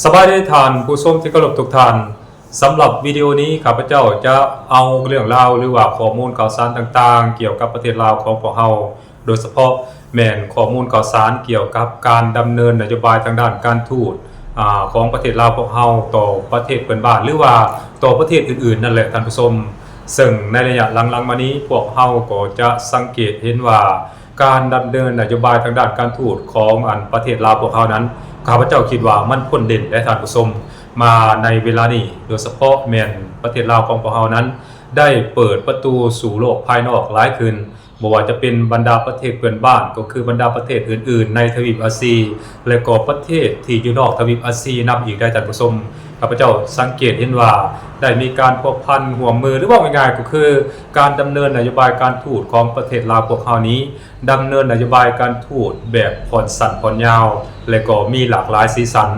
ສະບາຍດີທ່ານຜູ້ຊົມທີ່ເຄົາລົບທຸກທ່ານ. ສຳລັບວິດີໂອນີ້ ຂ້າພະເຈົ້າຈະເອົາເລື່ອງລາວ ຫຼືວ່າຂໍ້ມູນຂ່າວສານຕ່າງໆ ກ່ຽວກັບປະເທດລາວຂອງພວກເຮົາ, ໂດຍສະເພາະແມ່ນຂໍ້ມູນຂ່າວສານກ່ຽວກັບການດຳເນີນນະໂຍບາຍທາງດ້ານການທູດ ອາ ຂອງປະເທດລາວພວກເຮົາຕໍ່ປະເທດເພື່ອນບ້ານ ຫຼືວ່າຕໍ່ປະເທດອື່ນໆນັ້ນແຫຼະທ່ານຜູ້ຊົມ. ເຊິ່ງໃນໄລຍະຫຼັງໆມານີ້ ພວກເຮົາກໍຈະສັງເກດເຫັນວ່າ ການດຳເນີນນະໂຍບາຍທາງດ້ານການທູດຂອງ ອັນ ປະເທດລາວພວກເຮົານັ້ນ ຂ້າພະເຈົ້າຄິດວ່າມັນພົ້ນເດັ່ນແລະທ່ານຜູ້ຊົມ ມາໃນເວລານີ້, ໂດຍສະເພາະແມ່ນປະເທດລາວຂອງພວກເຮົານັ້ນ ໄດ້ເປີດປະຕູສູ່ໂລກພາຍນອກຫຼາຍຂຶ້ນ, ບໍ່ວ່າຈະເປັນບັນດາປະເທດເພື່ອນບ້ານ ກໍຄືບັນດາປະເທດອື່ນໆໃນທະວີບອາຊີ ແລະກໍປະເທດທີ່ຢູ່ນອກທະວີບອາຊີນຳອີກໄດ້ທ່ານຜູ້ຊົມ. ຂ້າພະເຈົ້າສັງເກດເຫັນວ່າໄດ້ມີການພົວພັນຮ່ວມມື ຫຼືເວົ້າງ່າຍໆກໍຄືການດຳເນີນນະໂຍບາຍການທູດຂອງປະເທດລາວພວກເຮົານີ້ ດຳເນີນນະໂຍບາຍການທູດແບບຜ່ອນສັ້ນຜ່ອນຍາວ ແລະກໍມີຫຼາກຫຼາຍສີສັນ,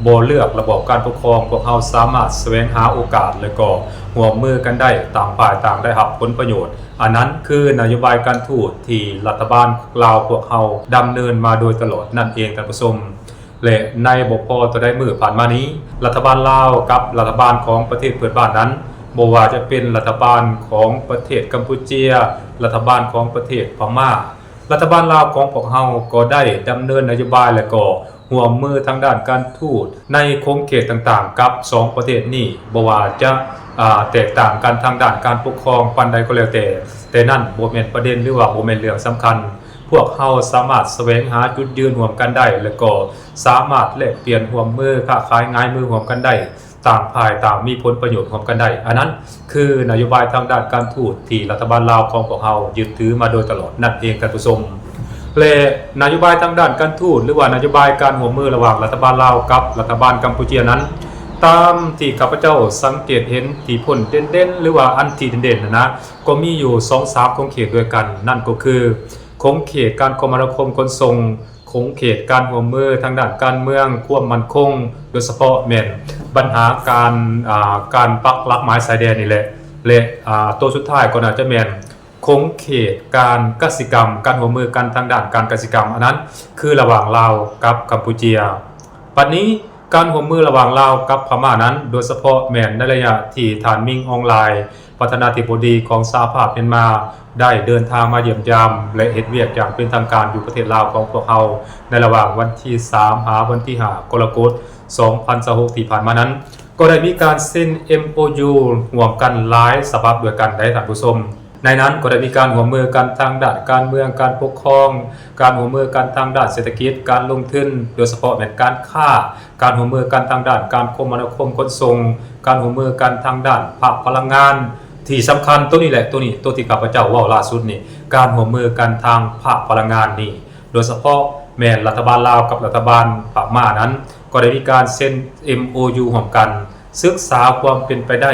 ບໍ່ເລືອກລະບອບການປົກຄອງ, ພວກເຮົາສາມາດສະແຫວງຫາໂອກາດ ແລະກໍຮ່ວມມືກັນໄດ້, ຕ່າງຝ່າຍຕ່າງໄດ້ຮັບຜົນປະໂຫຍດ. ອັນນັ້ນຄືນະໂຍບາຍການທູດທີ່ລັດຖະບານລາວພວກເຮົາດຳເນີນມາໂດຍຕະຫຼອດນັ້ນເອງທ່ານຜູ້ຊົມ. ແລະໃນບໍ່ພໍເທົ່າໃດມື້ຜ່ານມານີ້ ລັດຖະບານລາວກັບລັດຖະບານຂອງປະເທດເພື່ອນບ້ານນັ້ນ, ບໍ່ວ່າຈະເປັນລັດຖະບານຂອງປະເທດກຳປູເຈຍ, ລັດຖະບານຂອງປະເທດພະມ້າ, ລັດຖະບານລາວຂອງພວກເຮົາກໍໄດ້ດຳເນີນນະໂຍບາຍ ແລະກໍຮ່ວມມືທາງດ້ານການທູດໃນຂົງເຂດຕ່າງໆກັບສອງປະເທດນີ້, ບໍ່ວ່າຈະ ອາ ແຕກຕ່າງກັນທາງດ້ານການປົກຄອງປານໃດກໍແລ້ວແຕ່, ແຕ່ນັ້ນບໍ່ແມ່ນປະເດັນ ຫຼືວ່າບໍ່ແມ່ນເລື່ອງສຳຄັນ. ພວກເຮົາສາມາດສະແຫວງຫາຈຸດຢືນຮ່ວມກັນໄດ້ ແລະກໍສາມາດແລກປ່ຽນຮ່ວມມື, ຄ້າຂາຍງາຍມືຮ່ວມກັນໄດ້, ຕ່າງຝ່າຍຕ່າງມີຜົນປະໂຫຍດຮ່ວມກັນໄດ້. ອັນນັ້ນຄືນະໂຍບາຍທາງດ້ານການທູດທີ່ລັດຖະບານລາວຂອງພວກເຮົາຍຶດຖືມາໂດຍຕະຫຼອດນັ້ນເອງທ່ານຜູ້ຊົມ. ແລະນະໂຍບາຍທາງດ້ານການທູດ ຫຼືວ່ານະໂຍບາຍການຮ່ວມມືລະຫວ່າງລັດຖະບານລາວກັບລັດຖະບານກຳປູເຈຍນັ້ນ, ຕາມທີ່ຂ້າພະເຈົ້າສັງເກດເຫັນທີ່ພົ້ນເດັ່ນໆ ຫຼືວ່າອັນທີ່ເດັ່ນໆຫັ້ນນະ, ກໍມີຢູ່ສອງສາມຂົງເຂດດ້ວຍກັນ, ນັ້ນກໍຄືຂົງເຂດການຄົມມະນາຄົມຂົນສົ່ງ, ຂົງເຂດການຮ່ວມມືທາງດ້ານການເມືອງ, ຄວາມໝັ້ນຄົງ, ໂດຍສະເພາະແມ່ນບັນຫາການ ອາ ການປັກຫຼັກໝາຍຊາຍແດນນີ້ແຫຼະ ແລະ ອາ ໂຕສຸດທ້າຍກໍໜ້າຈະແມ່ນຂົງເຂດການກະສິກຳ, ການຮ່ວມມືກັນທາງດ້ານການກະສິກຳ, ອັນນັ້ນຄືລະຫວ່າງລາວກັບກຳປູເຈຍ. ບັດນີ້ ການຮ່ວມມືລະຫວ່າງລາວກັບພະມ້ານັ້ນ, ໂດຍສະເພາະແມ່ນໃນໄລຍະທີ່ທ່ານ ມິງ ອອງ ລາຍ ປະທານາທິບໍດີຂອງສະຫະພາບມຽນມາ ໄດ້ເດີນທາງມາຢ້ຽມຢາມ ແລະ ເຮັດວຽກຢ່າງເປັນທາງການຢູ່ປະເທດລາວຂອງພວກເຮົາ ໃນລະຫວ່າງວັນທີສາມ ຫາວັນທີຫ້າ ກໍລະກົດ ສອງພັນຊາວຫົກ ທີ່ຜ່ານມານັ້ນ, ກໍໄດ້ມີການເຊັນ ເອັມໂອຢູ ຮ່ວມກັນຫຼາຍສະບັບດ້ວຍກັນໄດ໋ທ່ານຜູ້ຊົມ. ໃນນັ້ນກໍໄດ້ມີການຮ່ວມມືກັນທາງດ້ານການເມືອງ, ການປົກຄອງ, ການຮ່ວມມືກັນທາງດ້ານເສດຖະກິດ, ການລົງທຶນ, ໂດຍສະເພາະແມ່ນການຄ້າ, ການຮ່ວມມືກັນທາງດ້ານການຄົມມະນາຄົມຂົນສົ່ງ, ການຮ່ວມມືກັນທາງດ້ານພະພະລັງງານ. ທີ່ສຳຄັນໂຕນີ້ແຫຼະ, ໂຕນີ້, ໂຕທີ່ຂ້າພະເຈົ້າເວົ້າລ່າສຸດນີ້, ການຮ່ວມມືກັນທາງພະພະລັງງານນີ້, ໂດຍສະເພາະແມ່ນລັດຖະບານລາວກັບລັດຖະບານພະມ້ານັ້ນ ກໍໄດ້ມີການເຊັນ ເອັມໂອຢູ ຮ່ວມກັນ, ສຶກສາຄວາມເປັນໄປໄດ້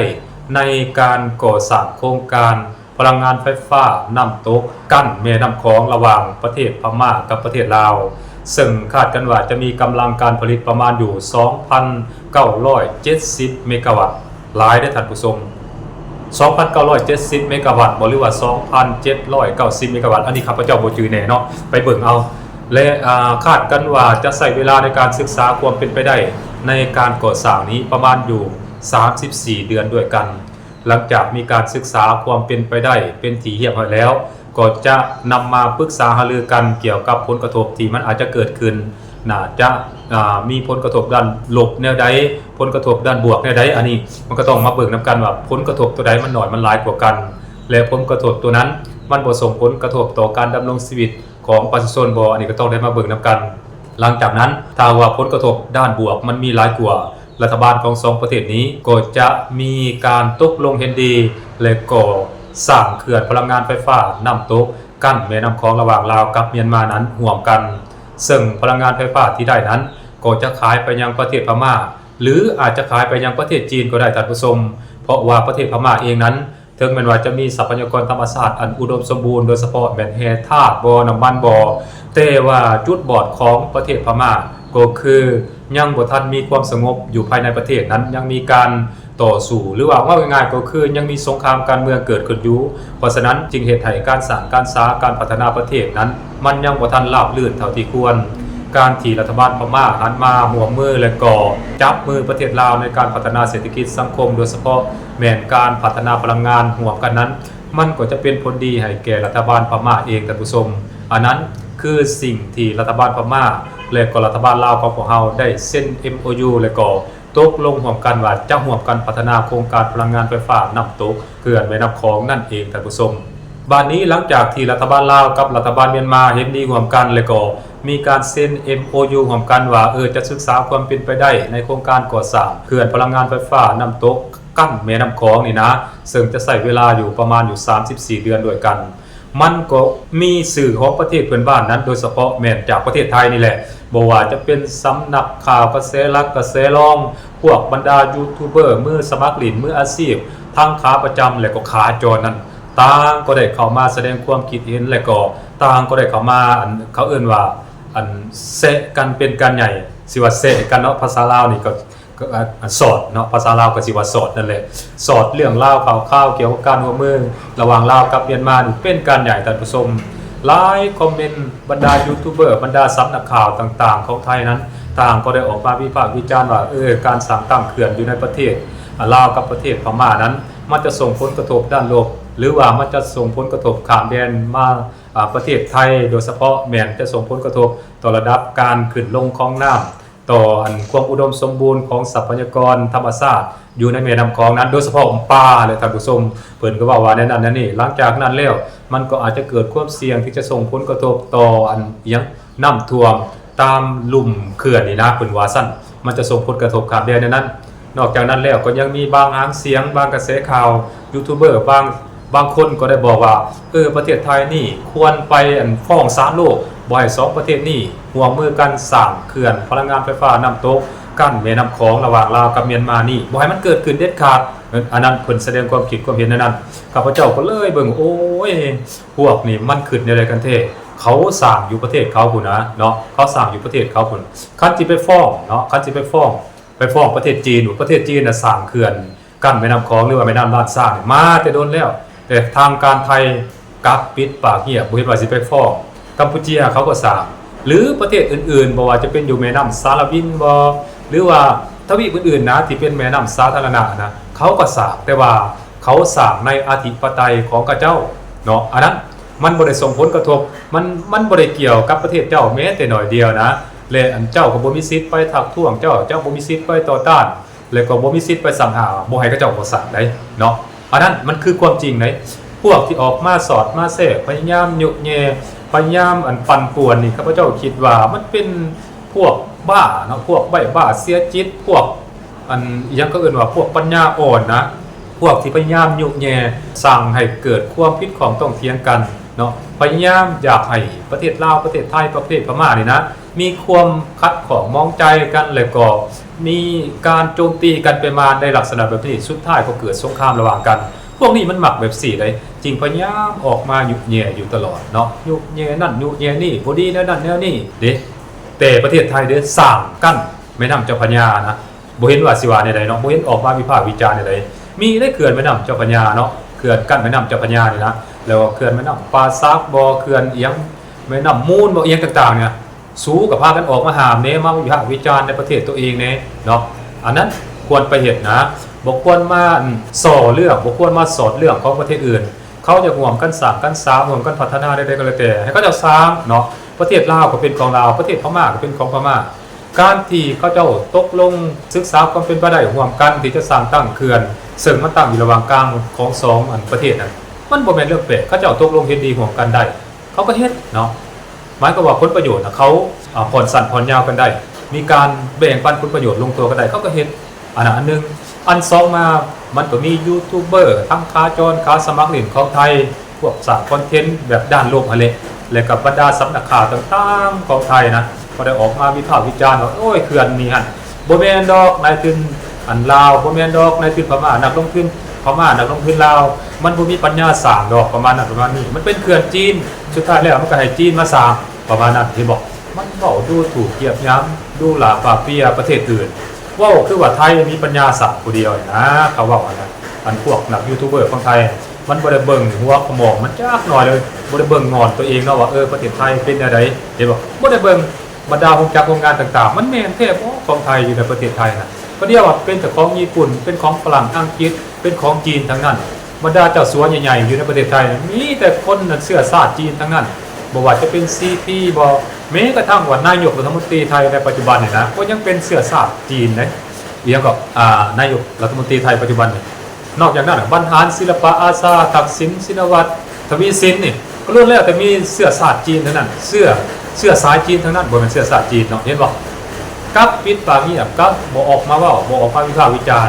ໃນການກໍ່ສ້າງໂຄງການພະລັງງານໄຟຟ້ານ້ຳຕົກກັ້ນແມ່ນ້ຳຂອງລະຫວ່າງປະເທດພະມ້າກັບປະເທດລາວ, ເຊິ່ງຄາດກັນວ່າຈະມີກຳລັງການຜະລິດປະມານຢູ່ ສອງພັນເກົ້າຮ້ອຍເຈັດສິບ ເມກາວັດ. ຫຼາຍເດ້ທ່ານຜູ້ຊົມ, ສອງພັນເກົ້າຮ້ອຍເຈັດສິບ ເມກາວັດບໍ ຫຼືວ່າ ສອງພັນເຈັດຮ້ອຍເກົ້າສິບ ເມກາວັດ, ອັນນີ້ຂ້າພະເຈົ້າບໍ່ຈື່ແນ່ເນາະ, ໄປເບິ່ງເອົາ. ແລະ ອາ ຄາດກັນວ່າຈະໃຊ້ເວລາໃນການສຶກສາຄວາມເປັນໄປໄດ້ໃນການກໍ່ສ້າງນີ້ປະມານຢູ່ ສາມສິບສີ່ ເດືອນດ້ວຍກັນ. ຫຼັງຈາກມີການສຶກສາຄວາມເປັນໄປໄດ້ເປັນທີ່ຮຽບຮ້ອຍແລ້ວ, ກໍຈະນຳມາປຶກສາຫາລືກັນກ່ຽວກັບຜົນກະທົບທີ່ມັນອາດຈະເກີດຂຶ້ນ, ໜ້າຈະ ອາ ມີຜົນກະທົບດ້ານລົບແນວໃດ, ຜົນກະທົບດ້ານບວກແນວໃດ, ອັນນີ້ມັນກໍຕ້ອງມາເບິ່ງນຳກັນວ່າຜົນກະທົບຕົວໃດມັນໜ້ອຍມັນຫຼາຍກວ່າກັນ, ແລະ ຜົນກະທົບຕົວນັ້ນມັນບໍ່ສົ່ງຜົນກະທົບຕໍ່ການດຳລົງຊີວິດ ຂອງປະຊາຊົນບໍ່, ອັນນີ້ກໍຕ້ອງໄດ້ມາເບິ່ງນຳກັນ. ຫຼັງຈາກນັ້ນ ຖ້າຫາກວ່າຜົນກະທົບດ້ານບວກມັນມີຫຼາຍກວ່າ, ລັດຖະບານຂອງສອງປະເທດນີ້ກໍຈະມີການຕົກລົງເຫັນດີ ແລະ ກໍສ້າງເຂື່ອນພະລັງງານໄຟຟ້ານ້ຳຕົກກັ້ນແມ່ນ້ຳຂອງລະຫວ່າງລາວກັບມຽນມານັ້ນຮ່ວມກັນ, ເຊິ່ງພະລັງງານໄຟຟ້າທີ່ໄດ້ນັ້ນກໍຈະຂາຍໄປຍັງປະເທດພະມ້າ ຫຼື ອາດຈະຂາຍໄປຍັງປະເທດຈີນກໍໄດ້ທ່ານຜູ້ຊົມ, ເພາະວ່າປະເທດພະມ້າເອງນັ້ນ ເຖິງແມ່ນວ່າຈະມີຊັບພະຍາກອນທຳມະຊາດອັນອຸດົມສົມບູນ, ໂດຍສະເພາະແມ່ນແຮ່ທາດບໍ, ນ້ຳມັນບໍ, ແຕ່ວ່າຈຸດບອດຂອງປະເທດພະມ້າກໍຄືຍັງບໍ່ທັນມີຄວາມສະຫງົບຢູ່ພາຍໃນປະເທດນັ້ນ, ຍັງມີການຕໍ່ສູ້ ຫຼືວ່າເວົ້າງ່າຍໆກໍຄືຍັງມີສົງຄາມການເມືອງເກີດຂຶ້ນຢູ່. ເພາະສະນັ້ນຈຶ່ງເຮັດໃຫ້ການສ້າງການສາ, ການພັດທະນາປະເທດນັ້ນ ມັນຍັງບໍ່ທັນລາບລື່ນເທົ່າທີ່ຄວນ. ການທີ່ລັດຖະບານພະມ້າຫັນມາຮ່ວມມື ແລະກໍຈັບມືປະເທດລາວໃນການພັດທະນາເສດຖະກິດສັງຄົມ ໂດຍສະເພາະແມ່ນການພັດທະນາພະລັງງານຮ່ວມກັນນັ້ນ ມັນກໍຈະເປັນຜົນດີໃຫ້ແກ່ລັດຖະບານພະມ້າເອງ ທ່ານຜູ້ຊົມ. ອັນນັ້ນຄືສິ່ງທີ່ລັດຖະບານພະມ້າ ແລະກໍລັດຖະບານລາວຂອງພວກເຮົາໄດ້ເຊັນ ເອັມໂອຢູ ແລະກໍຕົກລົງຮ່ວມກັນວ່າຈະຮ່ວມກັນພັດທະນາໂຄງການພະລັງງານໄຟຟ້ານ້ຳຕົກ ເຂື່ອນແມ່ນ້ຳຂອງນັ້ນເອງ ທ່ານຜູ້ຊົມ. ບາດນີ້ ຫຼັງຈາກທີ່ລັດຖະບານລາວກັບລັດຖະບານມຽນມາເຫັນດີຮ່ວມກັນ ແລະກໍມີການເຊັນ ເອັມໂອຢູ ຮ່ວມກັນວ່າ ເອີ ຈະສຶກສາຄວາມເປັນໄປໄດ້ໃນໂຄງການກໍ່ສ້າງເຂື່ອນພະລັງງານໄຟຟ້ານ້ຳຕົກກັ້ນແມ່ນ້ຳຂອງນີ້ນາ ເຊິ່ງຈະໃຊ້ເວລາຢູ່ປະມານຢູ່ສາມສິບສີ່ເດືອນດ້ວຍກັນ. ມັນກໍມີສື່ຂອງປະເທດເພື່ອນບ້ານນັ້ນ ໂດຍສະເພາະແມ່ນຈາກປະເທດໄທນີ້ແຫຼະ ບໍ່ວ່າຈະເປັນສຳນັກຂ່າວກະແສຫຼັກກະແສລອງ, ພວກບັນດາຢູທູບເບີມືສະໝັກຫຼິ້ນມືອາຊີບ ທັງຂາປະຈຳ ແລະກໍຂາຈອນນັ້ນ ຕ່າງກໍໄດ້ເຂົ້າມາສະແດງຄວາມຄິດເຫັນ ແລະກໍຕ່າງກໍໄດ້ເຂົ້າມາ ອັນ ເຂົາເອີ້ນວ່າ ອັນ ແຊະກັນເປັນການໃຫຍ່ ຊິວ່າແຊະກັນເນາະ ພາສາລາວນີ້ກໍ ກໍ ອາ ສອດເນາະ ພາສາລາວກໍຊິວ່າສອດນັ້ນແຫຼະ ສອດເລື່ອງລາວຂ່າວຄາວກ່ຽວກັບການຮ່ວມມືລະຫວ່າງລາວກັບມຽນມານີ້ເປັນການໃຫຍ່ ທ່ານຜູ້ຊົມ. ຫຼາຍຄອມເມັນ ບັນດາຢູທູບເບີ ບັນດາສຳນັກຂ່າວຕ່າງໆຂອງໄທນັ້ນ ຕ່າງກໍໄດ້ອອກມາວິພາກວິຈານວ່າ ເອີ ການສ້າງຕັ້ງເຂື່ອນຢູ່ໃນປະເທດ ອາ ລາວກັບປະເທດພະມ້ານັ້ນ ມັນຈະສົ່ງຜົນກະທົບດ້ານລົບ ຫຼືວ່າມັນຈະສົ່ງຜົນກະທົບຂ້າມແດນມາ ອາ ປະເທດໄທ ໂດຍສະເພາະແມ່ນຈະສົ່ງຜົນກະທົບຕໍ່ລະດັບການຂຶ້ນລົງຂອງນ້ຳ ຕໍ່ອັນຄວາມອຸດົມສົມບູນຂອງຊັບພະຍາກອນທຳມະຊາດຢູ່ໃນແມ່ນ້ຳຂອງນັ້ນ ໂດຍສະເພາະປາແຫຼະທ່ານຜູ້ຊົມ. ເພິ່ນກໍເວົ້າວ່າແນວນັ້ນແນວນີ້. ຫຼັງຈາກນັ້ນແລ້ວ ມັນກໍອາດຈະເກີດຄວາມສ່ຽງທີ່ຈະສົ່ງຜົນກະທົບຕໍ່ອັນ ອີຫຍັງ ນ້ຳຖ້ວມຕາມລຸ່ມເຂື່ອນນີ້ນະ ເພິ່ນວ່າຊັ້ນ ມັນຈະສົ່ງຜົນກະທົບຂ້າມແດນແນວນັ້ນ. ນອກຈາກນັ້ນແລ້ວ ກໍຍັງມີບາງຫາງສຽງ ບາງກະແສຂ່າວ ຢູທູບເບີ ບາງ ບາງຄົນກໍໄດ້ບອກວ່າ ເອີ ປະເທດໄທນີ້ຄວນໄປ ອັນ ຟ້ອງສານໂລກ ບໍ່ໃຫ້ສອງປະເທດນີ້ຮ່ວມມືກັນສ້າງເຂື່ອນພະລັງງານໄຟຟ້ານ້ຳຕົກກັ້ນແມ່ນ້ຳຂອງລະຫວ່າງລາວກັບມຽນມານີ້ ບໍ່ໃຫ້ມັນເກີດຂຶ້ນເດັດຂາດ. ອັນນັ້ນເພິ່ນສະແດງຄວາມຄິດຄວາມເຫັນແນວນັ້ນ ຂ້າພະເຈົ້າກໍເລີຍເບິ່ງ ໂອ້ຍ ພວກນີ້ມັນຄິດແນວໃດກັນແທ້ ເຂົາສ້າງຢູ່ປະເທດເຂົາພຸ້ນນະເນາະ ເຂົາສ້າງຢູ່ປະເທດເຂົາພຸ້ນ. ຄັນຊິໄປຟ້ອງເນາະ ຄັນຊິໄປຟ້ອງ ໄປຟ້ອງປະເທດຈີນ ປະເທດຈີນນະສ້າງເຂື່ອນ ກັ້ນແມ່ນ້ຳຂອງ ຫຼືວ່າແມ່ນ້ຳລ້ານຊ້າງນີ້ມາແຕ່ດົນແລ້ວ ແຕ່ທາງການໄທກັບປິດປາກງຽບ ບໍ່ເຫັນວ່າຊິໄປຟ້ອງ. ກຳປູເຈຍເຂົາກໍສ້າງ ຫຼືປະເທດອື່ນໆ ບໍ່ວ່າຈະເປັນຢູ່ແມ່ນ້ຳສາລະວິນບໍ ຫຼືວ່າທະວີບອື່ນໆນະ ທີ່ເປັນແມ່ນ້ຳສາທາລະນະນະ ເຂົາກໍສ້າງ ແຕ່ວ່າເຂົາສ້າງໃນອະທິປະໄຕຂອງເຂົາເຈົ້າເນາະ. ອັນນັ້ນມັນບໍ່ໄດ້ສົ່ງຜົນກະທົບ ມັນ ມັນບໍ່ໄດ້ກ່ຽວກັບປະເທດເຈົ້າແມ້ແຕ່ໜ້ອຍດຽວນະ ແລະ ອັນເຈົ້າກໍບໍ່ມີສິດໄປທັກທ້ວງ ເຈົ້າ ເຈົ້າບໍ່ມີສິດໄປຕໍ່ຕ້ານ ແລະກໍບໍ່ມີສິດໄປສັ່ງຫ້າມ ບໍ່ໃຫ້ເຂົາເຈົ້າກໍ່ສ້າງໃດເນາະ. ອັນນັ້ນມັນຄືຄວາມຈິງໃດ໋. ພວກທີ່ອອກມາສອດມາແຊກ ພະຍາຍາມຍຸແຍ່ ພະຍາຍາມ ອັນ ປັ່ນປ່ວນນີ້ ຂ້າພະເຈົ້າຄິດວ່າມັນເປັນພວກບ້າເນາະ ພວກໃບ້ບ້າເສຍຈິດ ພວກ ອັນ ອີຫຍັງເຂົາເອີ້ນວ່າພວກປັນຍາອ່ອນນະ ພວກທີ່ພະຍາຍາມຍຸແຍ່ ສ້າງໃຫ້ເກີດຄວາມຜິດຂ້ອງຕ້ອງຖຽງກັນເນາະ ພະຍາຍາມຢາກໃຫ້ປະເທດລາວ ປະເທດໄທ ປະເທດພະມ້ານີ້ນະ ມີຄວາມຂັດຂ້ອງໝອງໃຈກັນ ແລະກໍມີການໂຈມຕີກັນໄປມາໃນລັກສະນະແບບນີ້ ສຸດທ້າຍກໍເກີດສົງຄາມລະຫວ່າງກັນ. ພວກນີ້ມັນມັກແບບຊີ້ໃດ໋ ຈຶ່ງພະຍາຍາມອອກມາຍຸແຍ່ຢູ່ຕະຫຼອດເນາະ ຍຸແຍ່ນັ້ນຍຸແຍ່ນີ້ ບໍ່ດີແນວນັ້ນແນວນີ້ເດ້. ແຕ່ປະເທດໄທເດ້ສ້າງກັ້ນແມ່ນ້ຳເຈົ້າພະຍານະ ບໍ່ເຫັນວ່າຊິວ່າແນວໃດເນາະ ບໍ່ເຫັນອອກມາວິພາກວິຈານແນວໃດ. ມີໃນເຂື່ອນແມ່ນ້ຳເຈົ້າພະຍາເນາະ ເຂື່ອນກັ້ນແມ່ນ້ຳເຈົ້າພະຍານີ້ນະ ແລ້ວກໍເຂື່ອນແມ່ນ້ຳປ່າສັກບໍ ເຂື່ອນອີຫຍັງ ແມ່ນ້ຳມູນບໍ ອີຫຍັງຕ່າງໆນີ້ນະ ສູກໍພາກັນອອກມາຫ້າມແດ່ ມາວິພາກວິຈານໃນປະເທດຕົວເອງແດ່ເນາະ. ອັນນັ້ນຄວນໄປເຮັດນະ ບໍ່ຄວນມາ ອືມ ສໍ່ເລື່ອງ ບໍ່ຄວນມາສອດເລື່ອງຂອງປະເທດອື່ນ. ເຂົາຢາກຮ່ວມກັນສ້າງກັນສາ ຮ່ວມກັນພັດທະນາໃດໆກໍແລ້ວແຕ່ ໃຫ້ເຂົາເຈົ້າສ້າງເນາະ. ປະເທດລາວກໍເປັນຂອງລາວ ປະເທດພະມ້າກໍເປັນຂອງພະມ້າ. ການທີ່ເຂົາເຈົ້າຕົກລົງສຶກສາຄວາມເປັນໄປໄດ້ຮ່ວມກັນທີ່ຈະສ້າງຕັ້ງເຂື່ອນ ເຊິ່ງມັນຕັ້ງຢູ່ລະຫວ່າງກາງຂອງສອງ ອັນ ປະເທດນັ້ນ ມັນບໍ່ແມ່ນເລື່ອງແປກ. ເຂົາເຈົ້າຕົກລົງເຫັນດີຮ່ວມກັນໄດ້ ເຂົາກໍເຮັດເນາະ. ໝາຍຄວາມວ່າຜົນປະໂຫຍດນະ ເຂົາ ອາ ຜ່ອນສັ້ນຜ່ອນຍາວກັນໄດ້ ມີການແບ່ງປັນຜົນປະໂຫຍດລົງຕົວກັນໄດ້ ເຂົາກໍເຮັດ. ອັນນັ້ນອັນໜຶ່ງ. ອັນສອງມາ ມັນກໍມີຢູທູບເບີ ທັງຂາຈອນ ຂາສະໝັກຫຼິ້ນຂອງໄທ ພວກສ້າງຄອນເທັນແບບດ້ານລົບຫັ້ນແຫຼະ ແລະກໍບັນດາສຳນັກຂ່າວຕ່າງໆຂອງໄທນະ ກໍໄດ້ອອກມາວິພາກວິຈານວ່າ ໂອ້ຍ ເຂື່ອນນີ້ຫັ້ນ ບໍ່ແມ່ນດອກ ນາຍທຶນອັນລາວ ບໍ່ແມ່ນດອກ ນາຍທຶນພະມ້າ ນັກລົງທຶນພະມ້າ ນັກລົງທຶນລາວ ມັນບໍ່ມີປັນຍາສ້າງດອກ ປະມານນັ້ນປະມານນີ້ ມັນເປັນເຂື່ອນຈີນ ສຸດທ້າຍແລ້ວມັນກໍໃຫ້ຈີນມາສ້າງ ປະມານນັ້ນ. ເຫັນບໍ່ ມັນເວົ້າດູຖູກຢຽບຫຍາມ ດູຫຼ້າປາເປຍປະເທດອື່ນ ເວົ້າຄືວ່າໄທມີປັນຍາສ້າງຜູ້ດຽວນີ້ນະ ເຂົາເວົ້າຫັ້ນນະ. ອັນພວກນັກຢູທູບເບີຂອງໄທ ມັນບໍ່ໄດ້ເບິ່ງຫົວຂະໝອງມັນຈັກໜ້ອຍເລີຍ ບໍ່ໄດ້ເບິ່ງງອນຕົວເອງເນາະວ່າ ເອີ ປະເທດໄທເປັນແນວໃດ ເຫັນບໍ່ ບໍ່ໄດ້ເບິ່ງ. ບັນດາໂຮງຈັກໂຮງງານຕ່າງໆ ມັນແມ່ນແທ້ບໍ່ຂອງໄທຢູ່ໃນປະເທດໄທນະ? ປະດຽວວ່າເປັນແຕ່ຂອງຍີ່ປຸ່ນ, ເປັນຂອງຝຣັ່ງ, ອັງກິດ, ເປັນຂອງຈີນທັງນັ້ນ. ບັນດາເຈົ້າສັວໃຫຍ່ໆຢູ່ໃນປະເທດໄທນະ ມີແຕ່ຄົນເຊື້ອຊາດຈີນທັງນັ້ນ, ບໍ່ວ່າຈະເປັນ ຊີພີ ບໍ, ແມ້ກະທັ່ງວ່ານາຍົກລັດຖະມົນຕີໄທໃນປັດຈຸບັນນີ້ນະ ກໍຍັງເປັນເຊື້ອຊາດຈີນເດ້. ອີຫຍັງກໍ ອ່າ ນາຍົກລັດຖະມົນຕີໄທປັດຈຸບັນນີ້. ນອກຈາກນັ້ນນະ ບັນຫານ ສິລະປະອາຊາ, ທັກສິນ ຊິນະວັດ, ທະວີສິນນີ້ ກໍລ້ວນແລ້ວແຕ່ມີເຊື້ອຊາດຈີນທັງນັ້ນ, ເຊື້ອ ເຊື້ອສາຍຈີນທັງນັ້ນ, ບໍ່ແມ່ນເຊື້ອຊາດຈີນເນາະ, ເຫັນບໍ່? ກັບປິດປາກງຽບ, ກັບບໍ່ອອກມາເວົ້າ, ບໍ່ອອກມາວິພາກວິຈານ.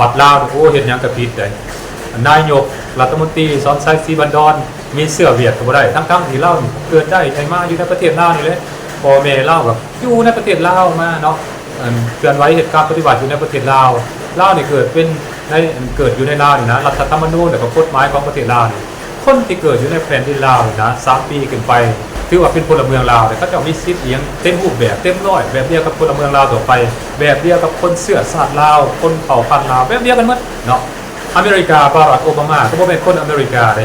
ບັດລາວນີ້ ໂອ້ ເຮັດຫຍັງກໍຜິດໄດ໋. ນາຍົກລັດຖະມົນຕີ ສອນໄຊ ສີບັນດອນ ມີເຊື້ອຫວຽດກໍບໍ່ໄດ້, ທັງໆທີ່ລາວນີ້ເກີດໄດ້ໃຫຍ່ມາຢູ່ໃນປະເທດລາວນີ້ແຫຼະ, ພໍ່ແມ່ລາວກໍຢູ່ໃນປະເທດລາວມາເນາະ, ອັນ ເຄື່ອນໄຫວເຮັດການປະຕິວັດຢູ່ໃນປະເທດລາວ. ລາວນີ້ເກີດເປັນໃນ ເກີດຢູ່ໃນລາວນີ້ນະ, ລັດຖະທຳມະນູນ ແລ້ວກໍກົດໝາຍຂອງປະເທດລາວນີ້ ຄົນທີ່ເກີດຢູ່ໃນແຜ່ນດິນລາວນີ້ນະ ສາມປີຂຶ້ນໄປ ຖືວ່າເປັນພົນລະເມືອງລາວ, ແລ້ວເຂົາເຈົ້າມີສິດອີຫຍັງເຕັມຮູບແບບ ເຕັມຮ້ອຍ ແບບດຽວກັບພົນລະເມືອງລາວທົ່ວໄປ, ແບບດຽວກັບຄົນເຊື້ອຊາດລາວ, ຄົນເຜົ່າພັນລາວ, ແບບດຽວກັນໝົດເນາະ. ອາເມລິກາ ບາຣັກ ໂອບາມາ ກໍບໍ່ແມ່ນຄົນອາເມລິກາເດ້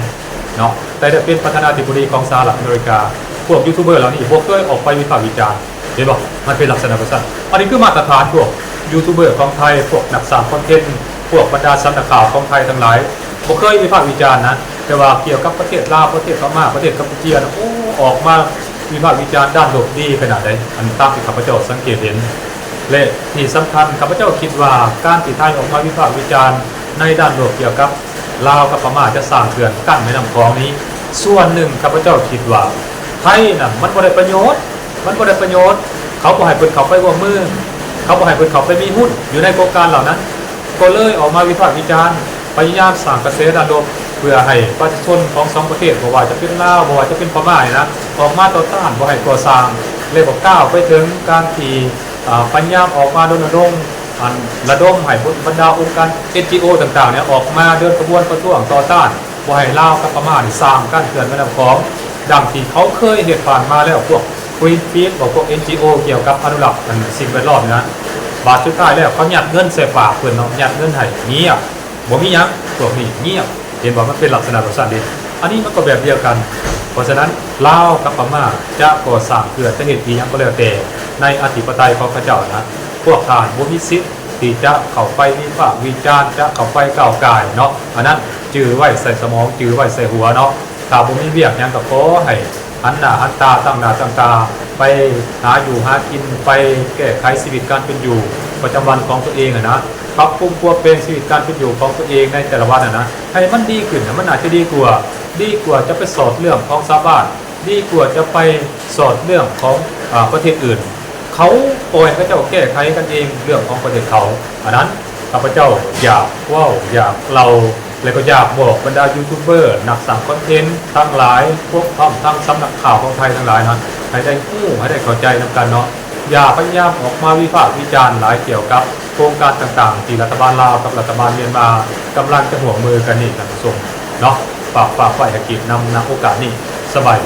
ເນາະ, ແຕ່ໄດ້ເປັນປະທານາທິບໍດີຂອງສະຫະລັດອາເມລິກາ. ພວກຢູທູບເບີເຫຼົ່ານີ້ບໍ່ເຄີຍອອກໄປວິພາກວິຈານ, ເຫັນບໍ່? ມັນເປັນລັກສະນະແບບນັ້ນ. ອັນນີ້ຄືມາດຕະຖານພວກຢູທູບເບີຂອງໄທ, ພວກນັກສ້າງຄອນເທັນ, ພວກບັນດາສຳນັກຂ່າວຂອງໄທທັງຫຼາຍ ບໍ່ເຄີຍວິພາກວິຈານນະ, ແຕ່ວ່າກ່ຽວກັບປະເທດລາວ, ປະເທດພະມ້າ, ປະເທດກຳປູເຈຍນະ ໂອ້ ອອກມາວິພາກວິຈານດ້ານລົບດີຂະໜາດໃດ, ອັນຕາມທີ່ຂ້າພະເຈົ້າສັງເກດເຫັນ. ແລະ ທີ່ສຳຄັນ ຂ້າພະເຈົ້າຄິດວ່າ ການທີ່ໄທອອກມາວິພາກວິຈານໃນດ້ານລົບກ່ຽວກັບລາວກັບພະມ້າ ຈະສ້າງເຂື່ອນກັ້ນແມ່ນ້ຳຂອງນີ້ ສ່ວນໜຶ່ງ ຂ້າພະເຈົ້າຄິດວ່າ ໄທນະ ມັນບໍ່ໄດ້ປະໂຫຍດ, ມັນບໍ່ໄດ້ປະໂຫຍດ, ເຂົາບໍ່ໃຫ້ເພິ່ນເຂົ້າໄປຮ່ວມມື, ເຂົາບໍ່ໃຫ້ເພິ່ນເຂົ້າໄປມີຫຸ້ນຢູ່ໃນໂຄງການເຫຼົ່ານັ້ນ, ກໍເລີຍອອກມາວິພາກວິຈານ, ພະຍາຍາມສ້າງກະແສດ້ານລົບ ເພື່ອໃຫ້ປະຊາຊົນຂອງສອງປະເທດ, ບໍ່ວ່າຈະເປັນລາວ, ບໍ່ວ່າຈະເປັນພະມ້ານີ້ນະ, ອອກມາຕໍ່ຕ້ານ, ບໍ່ໃຫ້ກໍ່ສ້າງ ແລະ ກໍກ້າວໄປເຖິງການທີ່ ອາ ພະຍາຍາມອອກມາລົນນະລົງ, ອັນ ລະດົມໃຫ້ບັນດາອົງການ ເອັນຈີໂອ ຕ່າງໆ ນີ້ ອອກມາເດີນຂະບວນປະທ້ວງຕໍ່ຕ້ານ ບໍ່ໃຫ້ລາວກັບພະມ້ານີ້ສ້າງກັ້ນເຂື່ອນແມ່ນ້ຳຂອງ ດັ່ງທີ່ເຂົາເຄີຍເຮັດຜ່ານມາແລ້ວ, ພວກ Greenpeace ບໍ ພວກ ເອັນຈີໂອ ກ່ຽວກັບອະນຸລັກ ອັນ ສິ່ງແວດລ້ອມນີ້ນະ. ບາດສຸດທ້າຍແລ້ວ ເຂົາຍັດເງິນໃສ່ປາກເພິ່ນເນາະ, ຍັດເງິນໃຫ້ ງຽບ, ບໍ່ມີຫຍັງ, ພວກນີ້ງຽບ. ເຫັນບໍ່? ມັນເປັນລັກສະນະແບບຊັ້ນເດ້. ອັນນີ້ມັນກໍແບບດຽວກັນ. ເພາະສະນັ້ນ ລາວກັບພະມ້າຈະກໍ່ສ້າງເຂື່ອນ ຈະເຮັດອີ່ຫຍັງກໍແລ້ວແຕ່ ໃນອະທິປະໄຕຂອງເຂົາເຈົ້ານະ, ພວກທ່ານບໍ່ມີສິດທີ່ຈະເຂົ້າໄປວິພາກວິຈານ, ຈະເຂົ້າໄປກ້າວກ່າຍເນາະ. ອັນນັ້ນຈື່ໄວ້ໃສ່ສະໝອງ, ຈື່ໄວ້ໃສ່ຫົວເນາະ. ຖ້າບໍ່ມີວຽກຫຍັງກໍຂໍໃຫ້ຫັນໜ້າຫັນຕາ, ຕັ້ງໜ້າຕັ້ງຕາ ໄປຫາຢູ່ຫາກິນ, ໄປແກ້ໄຂຊີວິດການເປັນຢູ່ປະຈຳວັນຂອງຕົວເອງຫັ້ນນະ, ປັບປຸງປົວແປງຊີວິດການເປັນຢູ່ຂອງຕົວເອງໃນແຕ່ລະວັນຫັ້ນນະ ໃຫ້ມັນດີຂຶ້ນນະ, ມັນອາດຈະດີກວ່າ, ດີກວ່າຈະໄປສອດເລື່ອງຂອງຊາວບ້ານ, ດີກວ່າຈະໄປສອດເລື່ອງຂອງ ອາ ປະເທດອື່ນ. ເຂົາປ່ອຍໃຫ້ເຂົາເຈົ້າແກ້ໄຂກັນເອງເລື່ອງຂອງປະເທດເຂົາ. ອັນນັ້ນ ຂ້າພະເຈົ້າຢາກເວົ້າ, ຢາກເລົ່າ ແລະ ກໍຢາກບອກບັນດາຢູທູບເບີ, ນັກສ້າງຄອນເທັນທັງຫຼາຍ, ຮວມທັງສຳນັກຂ່າວຂອງໄທທັງຫຼາຍນັ້ນ ໃຫ້ໄດ້ຮູ້, ໃຫ້ໄດ້ເຂົ້າໃຈນຳກັນເນາະ. ຢ່າພະຍາຍາມອອກມາວິພາກວິຈານຫຼາຍກ່ຽວກັບໂຄງການຕ່າງໆ ທີ່ລັດຖະບານລາວກັບລັດຖະບານມຽນມາກຳລັງຈະຮ່ວມມືກັນນີ້, ທ່ານຜູ້ຊົມເນາະ. ຝາກ, ຝາກໄວ້ໃຫ້ກຽດນຳ ນະໂອກາດນີ້. ສະບາຍດີ.